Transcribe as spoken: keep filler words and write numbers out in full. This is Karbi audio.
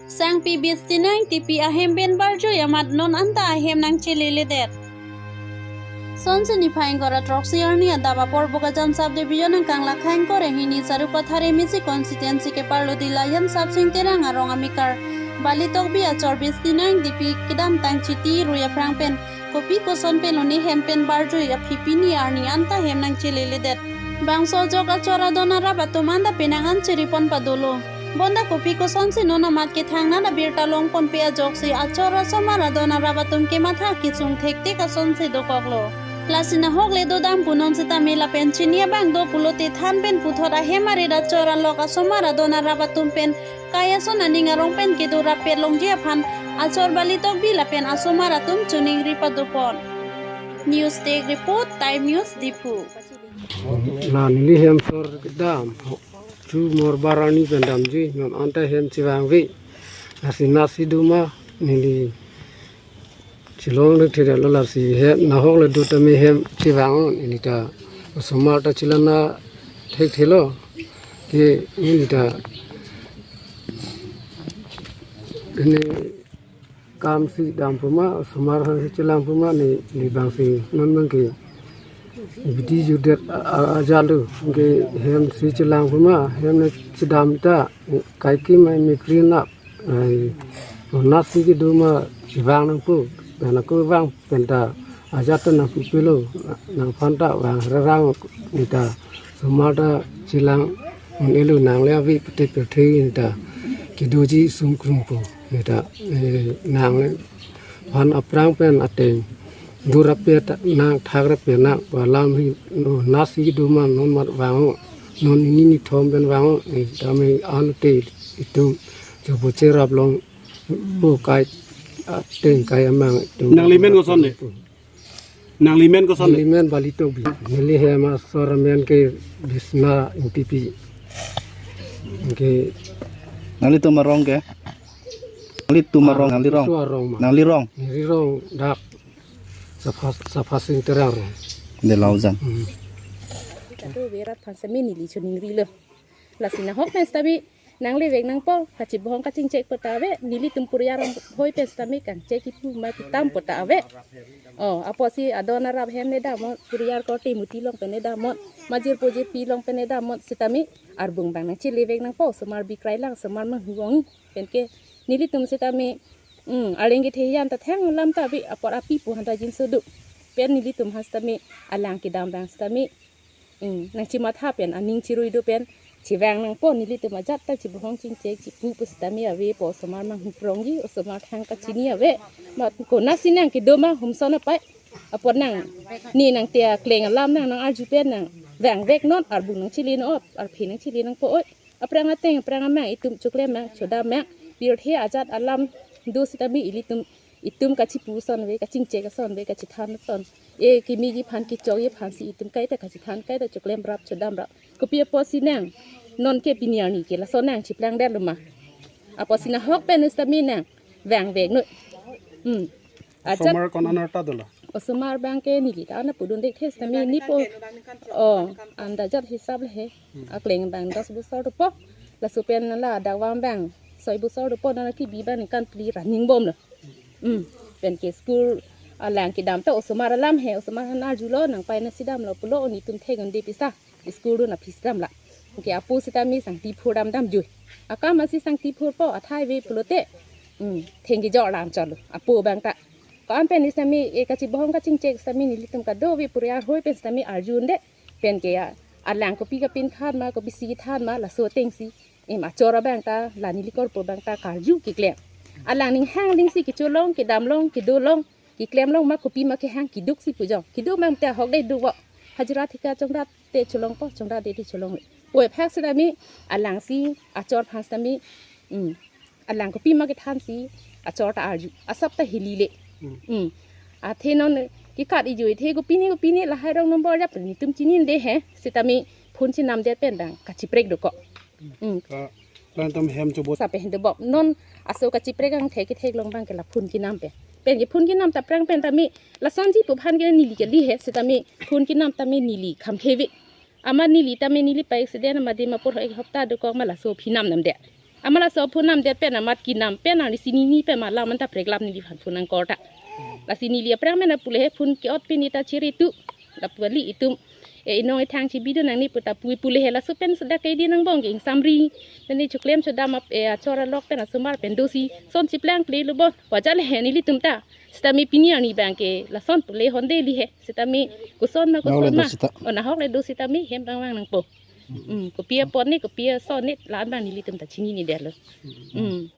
Sangpi Bistinang Tipi ahem pen barjui amat non anta ahem nangchileledet. Sonsi niphai ingkoi ra throksi arni adap apor Bokajan sub division angkang lakha ingkoi ra hini Sarupathar M A C constituency keparlo Dilayan Sapsing Terang arong amekar Bali Tokbi achor Bistinang Tipi kedamtang chiti rui aphrang pen kopi koson pen lone hem pen barjui aphi pini arni anta hem nangchileledet. Bangso ajok achor adon arap atum anta penang an chiripon padolo. Bonta kopi kosonsi non amat kethangnat abirta longponpe ajoksi achor asomar adon arap atum kematha kesung thekthek asonsi dokoklo. Lasi nahok le dodam pu non sitame lapen chini abang do pulote than pen puthot ahem arit achor alok asomar adon arap atum pen kai ason aning arong pen kedo rappet longji aphan achor Bali Tokbi lapen asomar atum choningri padopon. News Desk Report, Time News, Diphu. La neli hem sor kedam, chu morbar arni pen damji, non anta hem chevangve. Lasi nasi doma neli chelong le thedetlo, lasi hem nahok le do tame hem chevang, neli ta osomar ta chelana thekthelo ke neli ta ini kam si dam puma, osomar aphan si chelang puma, ne, ne bang si non bang ke bidi judet a, a, ajat lo, ke hem si chelang puma, hem ne chedam ta, kaikim ai mikri nap, ai, nasi kedo ma chevang nangpo, pen ako vang pen ta ajat ta nangpupelo, nangphan ta vang rarang, ne ta osomar ta chelang un-elo, nang le ave pete pete ne ta kedoji sungkrungpo, ne ta, eh, nangphan aphrang pen ateng do rappet nang, thak rappet nang, alam hi, no, nasi kedo ma non mat vang-o, non ini nithom pen vang-o, eh, tame ante itum chobo cherap longpo, kai ateng kai amang itum. Nangli men koson de? Nangli men koson de? Neli men Bali Tokbi. Neli hem asor amen ke Bistinang Tipi. Ke nanglitum arong ke? Nanglitum arong, nangli rong? Laso arong ma. Nangli rong? Neli rong dak Sapha, Sapsing Terang rong. De Laujan. Hmm. Kado verat aphan sitame neli choningrilo. Lasi nahok pen sitame nanglevek nangpo, kachibohong kachingchek pu ta ave, nelitum puriar hoi pen sitame kangchek kipu ma kitam pu ta ave. O, apotsi adon arap hem ne damnon, puriar korte muti along pen ne damnon, majirpo jirpi along pen ne damnon, sitame arbung bang nangchilevek nangpo, osomar bikrai lang, osomar manghu ong, penke nelitum sitame, mm, arleng kethe hiyan ta thang lam ta ave, apor api pu hanta jinso do. Pen nelitum aphan sitame alang kedam bang sitame, mm, nangchimatha pen, aning chirui do pen, chevang nangpo, nelitum ajat ta chibohong chingchek chipu pu sitame avepo, osomar manghu prongji, osomar thang kachini ave. Mat konatsi nang kedo ma humson apai, apot nang, ne nang te akleng alam nang, nang arju pen nang vangvek non, arbung nangchile non, arphe nangchile nangpo oi. Aphrang ateng, aphrang amang, itum choklem mang, chodam mang, pirthe ajat alam do sitame ilitum, itum kachipu ason ave, kachingchek ason ave, kachethan ason. E kimi ji aphan, kechokji aphan si itum kaita kachethan, kaita choklem rap, chodam rap. Kopi apotsi nang, non ke pini arni ke lason nang chiplangdetlo ma? Apotsi nahok pen sitame nang vangvek noi. Hmm. Ajat. Osomar ko-an arta dolo? Osomar bang ke neli ta ana pudun dek thes tame nipo. O, anda ajat hisap le he. Hmm. Akleng bang dos bosor dopo. Laso pen la adakvam bang soi bosor dopo, nana kibi bang ningkan phli ra ningbomlo. Hmm. Penke school alang kedam ta osomar alam he, osomar aphan arjulo, nangpai nangsi damlo pulo, nelitum thek-un-e pisa. School dun aphi si damlo. Ke apo sitame sangti phur dam damjui. Akam asi sangti phurpo, athai ave pulote. Hmm, thengki jor lam cholo. Apo bang ta. Ko-an pen sitame, e kachibohong kachingchek sitame nelitum kadokave puriar hoi pen sitame arju-un-e. Penke ya, alang kopi kapin than ma, kopisi kethan ma, laso atengsi. Em achor abang ta, la neli korpo bang ta karju keklem. Alang ning hang ling si kecholong, kedamlong, kedolong, keklemlong ma, kopi ma kehang, keduk si pu jong. Keduk mang te ahok de duk bo. Hajira thika chongdat te cholongpo, chongdat de te cholong. Pu aphak sitame, alangsi, achor aphan sitame, hmm, alang kopi ma kethan si, achor ta arju. Asap ta hilile. Hmm. Hmm. Athe non kekat ijui, athe kopine kopine lahai rong nombor jap nelitum chini-un-e he. Sitame phone chinamdet pen bang kachiprek dokok. Hmm. Ka, latum hem chobo. Sape hendo bok. Non aso kachiprek angthek ketheklong bang ke la phone kenam pen. Penke phone kenam ta aphrang pen tame lasonji pu aphan ke neli kali he, sitame phone kenam tame neli khamkhe ave. Amat neli tame neli pa accident amat Dimapur ho ek hopta dokok ma laso aphi namnamdet. Amat laso phone namdet pen amat kinam pen nangli chinine pen ma la manta preklap neliphan phone nangkorta. Lasi neli aphrang pen pule he phone ke-ot pen neta chiri tu. Lapu kali itum. E inong ethang chibidun nangne pu ta pu pule he laso pen suda ke di nangbong ke ingsamri. Nani choklem chodam ap e achor alok pen asomar pen dosi. Son chiplang ple lo bon. Wajar le he nelitum ta. Sitame pini arni abang ke lason pule honde li he. Sitame koson ma Nahok le koson ma. Dosi ta. O nahok le dosi tame hem bang bang nangpo. Hmm, kopi apot ne, kopi ason ne, la-an bang nelitum ta chininedetlo. Hmm.